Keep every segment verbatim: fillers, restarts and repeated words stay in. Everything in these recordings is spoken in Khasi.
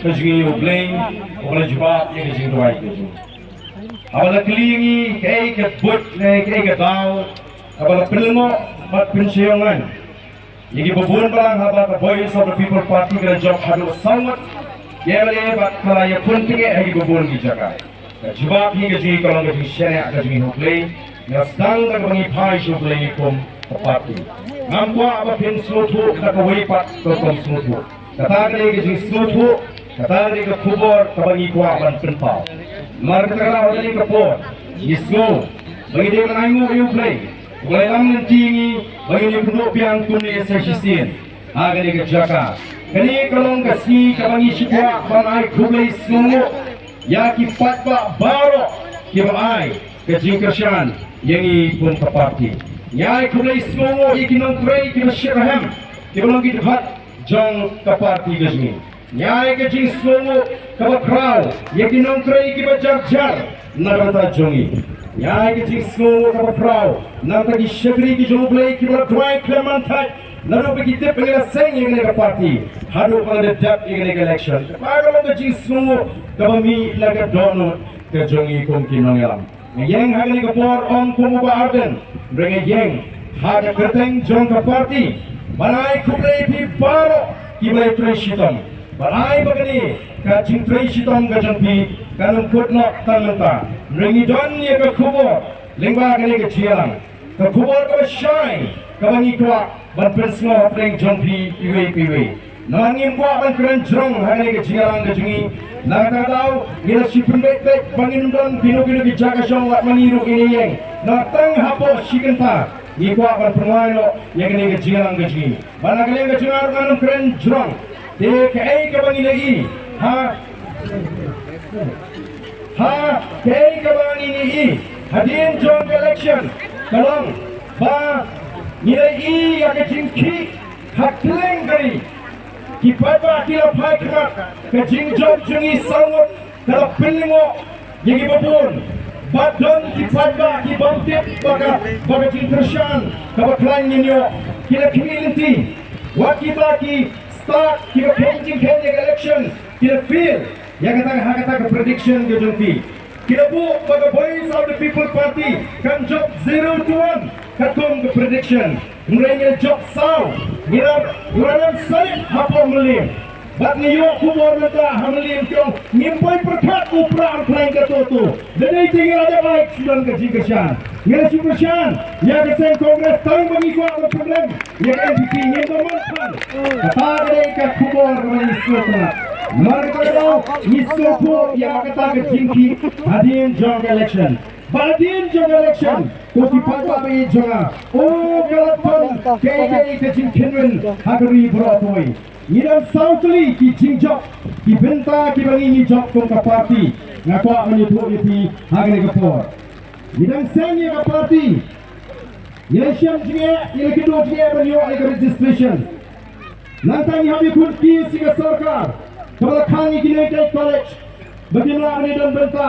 Ka jingïohi U Blei, U Blei jubab ïa ka jingduwai ka jong ngi. Haba la kylli ïa ngi kaei ka buit ne kaei ka daw kaba la pynlyngngoh bad pynshong ngan ïa ki babun balang haba ka Voice of the People Party ka la jop haduh saw ngut ki M L A bad ka la ïakhun tyngeh ha ki babun ki jaka. Ka jubab hi ka jong ngi ka long ka jingshaniah ka jong ngi ha U Blei. Nga sdang da kaba ngi phai sha U Blei kum ka party. Ngam kwah ba phin sngewthuh da kawei pat ka rukom sngewthuh. Kata ka dei ka jingsngewthuh, kata ka dei ka khubor kaba ngi kwah ban pynpaw. Namar kata ka daw ha kane ka por ngi sngew ba ngi dei ban ainguh ïa U Blei uba la ïalam lynti ïa ngi ba ngin ïakynduh biang kumne sa shisien ha kane ka jaka. Kane ka long ka sngi kaba ngi shu kwah ban ai khublei sngewnguh ïa ki paidbah baroh kiba ai ka jingkyrshan ïa ngi kum ka party. Ngi ai khublei sngewnguh ïa ki nongtrei kiba shitrhem kiba long ki dkhot jong ka party ka jong ngi. Ngi ai ka jingsngewnguh kaba khraw ïa ki nongtrei kiba jar jar na ka bynta jong ngi. Ngi ai ka jingsngewnguh kaba khraw na ka bynta ki shakri ki jong U Blei kiba la duwai khlem man thait naduh ba ki tip ba ngi la seng ïa kane ka party haduh ba ngi la dep ïa kane ka election. Kata ka long ka jingsngewnguh kaba mih na ka dohnud ka jong ngi kum ki nongïalam. Nga ïeng ha kane ka por ym kum u Bah Ardent, hynrei nga ïeng ha ka kyrteng jong ka party ban ai khublei ïa phi baroh kiba la trei shitom ban ai ba kane ka jingtrei shitom ka jong phi kan ym kut noh tang mynta. Hynrei ngi don ïa ka khubor lyngba kane ka jingïalang, ka khubor kaba shai kaba ngi kwah ban pynsngew hapdeng jong phi iwei pa iwei. Namar ngim kwah ban kren jrong ha kane ka jingïalang ka jong ngi. Na kata ka daw ngi la shu pynbeit beit ba ngin don kino kino ki jaka shong lad ma ngi ruh ngin ïeng. Namar tang hapoh shi kynta ngi kwah ban pynwai noh ïa kane ka jingïalang ka jong ngi. Ba na ka liang ka jong nga ruh ngan ym kren jrong. Te kaei kaba ngi la ïohi ha Ha, kaei kaba ngi ïohi hadien jong ka election ka long ba ngi la ïohi ïa ka jingkhih ha kylleng ka ri. Ki paidbah ki la phai khmat, ka jingjop jong ngi saw ngut ka la pynlyngngoh ïa kiba bun. Bad don ki paidbah ki bym tip ba ka, ba ka jingkyrshan kaba khlaiñ ngin ïoh. Ki la khmih lynti. Wat kita ki stad kiba kheiñ jingkheiñ ïa ka election ki la fail. Ïa kata, ha kata ka prediction ka jong phi. Ki la buh ba ka Voice of the People Party kan jop zero to one katkum ka prediction. Hynrei ngi la jop saw, ngi la, ngi la dang salit hapoh Mylliem. Bad ngi ïoh khubor mynta ha Mylliem ki ong ngim poi pyrkhat u Prah u Khlaiñ kato to. Lada dei te ngi la dep ai shu don ka jingkyrshan. Ngi la shu kyrshan ïa ka seng Congress tang ba ngi kwah ban pynrem ïa ka N P P, ngim don man than. Kata ka dei ka khubor kaba ngi sngewtynnat. Namar kata ka daw ngi sngewthuh ïa kata ka jingkhih hadien jong ka election. Ba hadien jong ka election, ko ki paidbah ba ïeit jong nga, o ka la don kaei kaei ka jingkynwin ha ka ri baroh kawei. Ngi don saw tylli ki jingjop, ki bynta kiba ngi ngi jop kum ka party. Nga kwah ban ïathuh ïa phi ha kane ka por. Ngi dang seng ïa ka party. Ngi la shem jingeh, ngi la kynduh jingeh ban ïoh ïa ka registration. Nangta ngi hap ïakhun case ïa ka sorkar kaba la khang ïa ki Nonghikai College ba kim lah ban ïadon bynta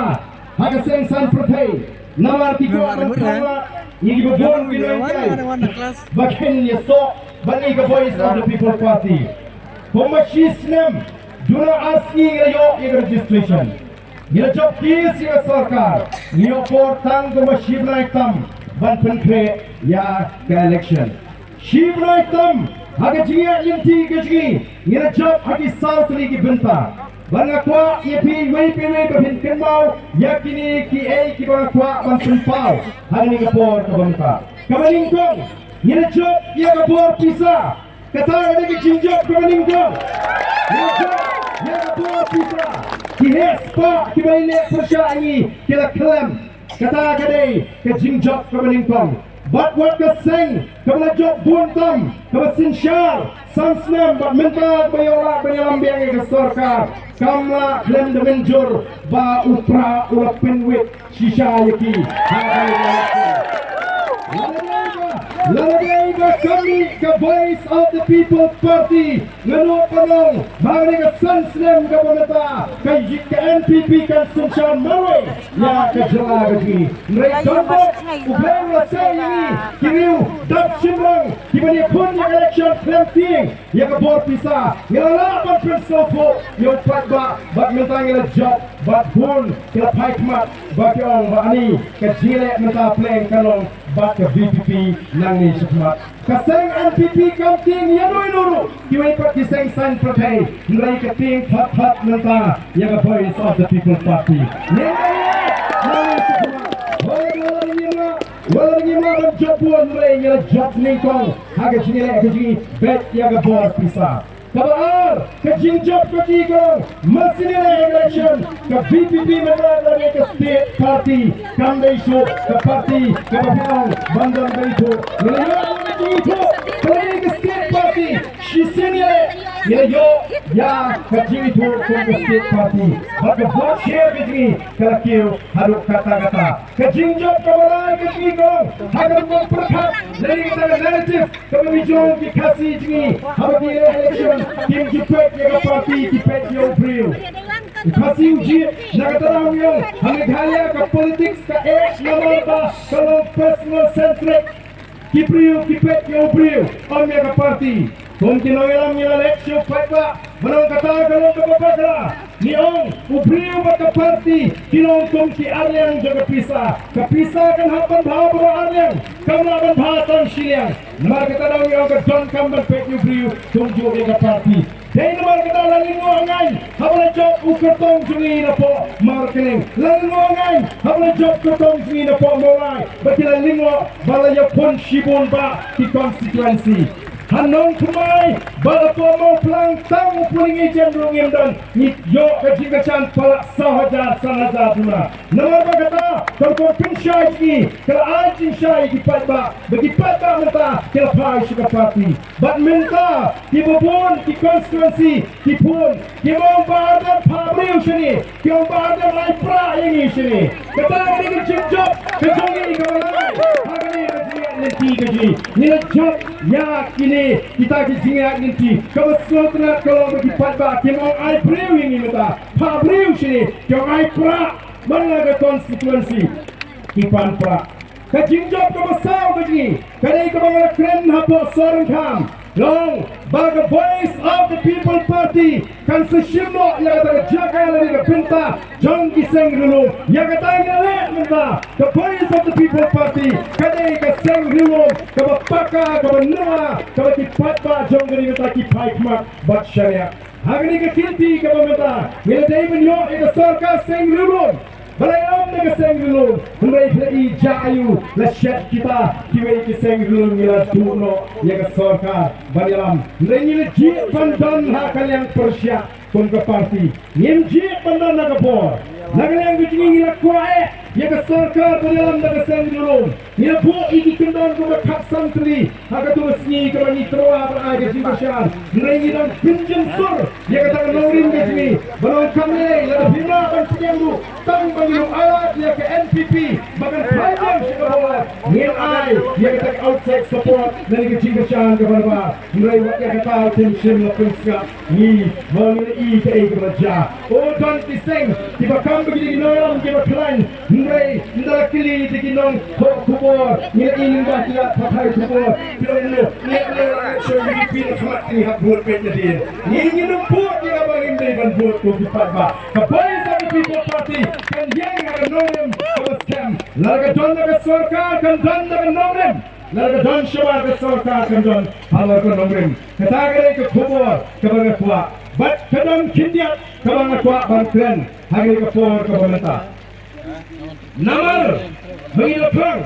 ha ka seng san pyrthei. Namar ki kwah ban khang lad ïa kiba bun ki Nonghikai ba kin ïasoh ban ïa ka Voice of the People Party. Kumba shi snem, duna ar sngi ngi la ïoh ïa ka registration. Ngi la jop case ïa ka sorkar, ngi ïoh por tang kumba shi bnai tam ban pynkhreh ïa ka election. Shi bnai tam ha ka jingïaid lynti ka jong ngi, ngi la jop ha ki saw tylli ki bynta. Bad nga kwah ïa phi iwei pa iwei ba phin kynmaw ïa kine kiei kiba nga kwah ban pynpaw ha kane ka por kaba mynta. Kaba nyngkong, ngi la jop ïa ka bor pisa. Kata ka dei ka jingjop kaba nyngkong. Ïa ka, ïa ka bor pisa. Ki heh spah kiba ïaleh pyrshah ïa ngi ki la khlem. Kata ka dei ka jingjop kaba nyngkong. Bad wat ka seng kaba la jop bun tam, kaba synshar san snem bad mynta kaba ïoh lad ban ïalam biang ïa ka sorkar, kam lah khlem da mynjur ba u Prah u la pynwit shisha ïa ki. Lada dei ba, lada dei ba ka mih ka Voice of the People Party, nga nud ban ong, ha kane ka san snem kaba mynta, ka, ka N P P kan synshar marwei ïa ka jylla ka jong ngi. Hynrei don bok, U Blei u la sei ïa ngi ki riew dap shynrang. Kiba ïakhun ïa ka election khlem tieng ïa ka bor pisa. Ngi la lah ban pynsngewthuh ïa u paidbah bad mynta ngi la jop bad bun ki la phai khmat ba ki ong ba ani ka jingïaleh mynta pleng ka long bad ka V P P nangne shakhmat. Ka seng N P P kam tieng ïano ïano ruh kiwei pat ki seng saiñ pyrthei, hynrei ka tieng khlem khlem mynta ïa ka Voice of the People Party. Ngin ïaleh nangne shakhmat. Hooid, wat la ngim lah, wat la ngim lah ban jop bun, hynrei ngi la jop nyngkong ha ka jingïaleh ka jingïabeit ïa ka bor pisa. Kaba ar, ka jingjop ka ki ka long, ma sien ïaleh election ka V P P mynta ka long ka state party, kam dei shuh ka party kaba phi ong ban don dei shuh. Ngi la ïoh ka jingithuh ka long ka state party, shisien ïaleh ngi la ïoh ïa ka jingithuh kum ka state party. Bad ka vote share ka jong ngi ka la kiew haduh katta katta. Ka jingjop kaba lai ka jong ngi ka long ha ka rukom pyrkhat lane ka narrative. Kaba ngi jong ki Khasi jong ngi haba ki ïaleh election kim ju peit ïa ka party, ki peit ïa u briew. U Khasi u jied na kata daw ngi ong ha Meghalaya ka politics ka eh namar ba ka long personal centric. Ki briew ki peit ïa u briew, ym ïa ka party. Kum ki nongïalam ngi la leit sha u paidbah ba long kata ka long kaba bakla. Ngi ong u briew bad ka party ki long kum ki arliang jong ka pisa. Ka pisa kan hap ban bha baroh arliang, kam lah ban bha tang shiliang. Namar kata daw ngi ong ka donkam ban peit ïa u briew kumjuh ïa ka party. Dei namar kata la lyngngoh ngaiñ haba la jop u kyrtong jong ngi napoh Markylliang. La lyngngoh ngaiñ haba la jop kyrtong jong ngi napoh Mawlai. Ba ki la lyngngoh ba la ïakhun shibun bah ki constituency. Ha Nongthymmai bad hapoh Mawphlang tang u polling agent ruh ngim don, ngi ïoh ka jingkyrshan palat saw hajar san hajar duna. Namar ba kata ka rukom pynshai jong ngi ka la ai jingshai ïa ki paidbah, ba ki paidbah mynta ki la phai sha ka party. Bad mynta kiba bun ki constituency ki phone, ki ong Bah Ardent phah briew shane, ki ong Bah Ardent ai prah ïa ngi shane. Kata ka dei ka jingjop ka jong ngi kaba lai ha kane ka jingïaid lynti ka jong ngi. Ngi la jop ïa kine kita ki jingïaid lynti. Kaba sngewtynnat ka long ba ki paidbah kim ong ai briew ïa ngi mynta, phah briew shane, ki ong ai prah man la ka constituency. Ki pan prah. Ka jingjop kaba saw ka jong ngi ka dei kaba nga la kren hapoh Sohryngkham, long ba ka Voice of the People Party kan sa shim noh ïa kata ka jaka lane ka bynta jong ki seng riewlum. Ïa kata ngi la leh mynta ka Voice of the People Party ka dei ka seng riewlum kaba paka, kaba nongïalam, kaba ki paidbah jong ka ri mynta ki phai khmat bad shaniah. Ha kane ka kynti kaba mynta ngi la dei ban ïoh ïa ka sorkar seng riewlum. Ba la ïalam da ka seng riewlum, hynrei phi la i jia aiu la shet kita kiwei ki seng riewlum, ngi la duh noh ïa ka sorkar ban ïalam. Hynrei ngi la jied ban don ha ka liang pyrshah kum ka party. Ngim jied ban don ha ka bor. Na ka liang ka jong ngi ngi la kwah eh ïa ka sorkar ban ïalam da ka seng riewlum. Ngi la buh ïa ki kyndon kumba khatsan tylli ha kato ka sngi kaba ngi tyrwa ban ai ka jingkyrshan. Hynrei ngi dang pynjynsur ïa kata ka nongrim ka jong ngi ba long kam lei, lada phim lah ban pdiang ruh, tang ba ngi ïoh ailad ïa ka N P P ba kan phai biang sha ka bor, ngin ai ïa kata ka outside support lane ka jingkyrshan kaba rwa. Hynrei wat ïa kata u Tim Shim la pynsngap. Ngi, mo ngi la i kaei kaba jia. O, don ki seng kiba kam ba ki dei ki nongïalam kiba khlaiñ. Hynrei ynda la kylli da ki nongthoh khubor, ngi la i lyngba ki lad pathai khubor, ki ong, ngi la leh election, ngi pyn khmat, ngi hap vote beit nadien. Ngi, ngin ym vote ïa kaba ngim dei ban vote, ko ki paidbah. Ka Voice of the People Party kan ïeng ha ka nongrim kaba skhem. Lada ka don da ka sorkar kan don da ka nongrim. Lada ka don shabar ka sorkar kan don halor ka nongrim. Kata ka dei ka khubor kaba nga kwah. Bad ka don khyndiat kaba nga kwah ban kren ha kane ka por kaba mynta. Namar ba ngi la phrang.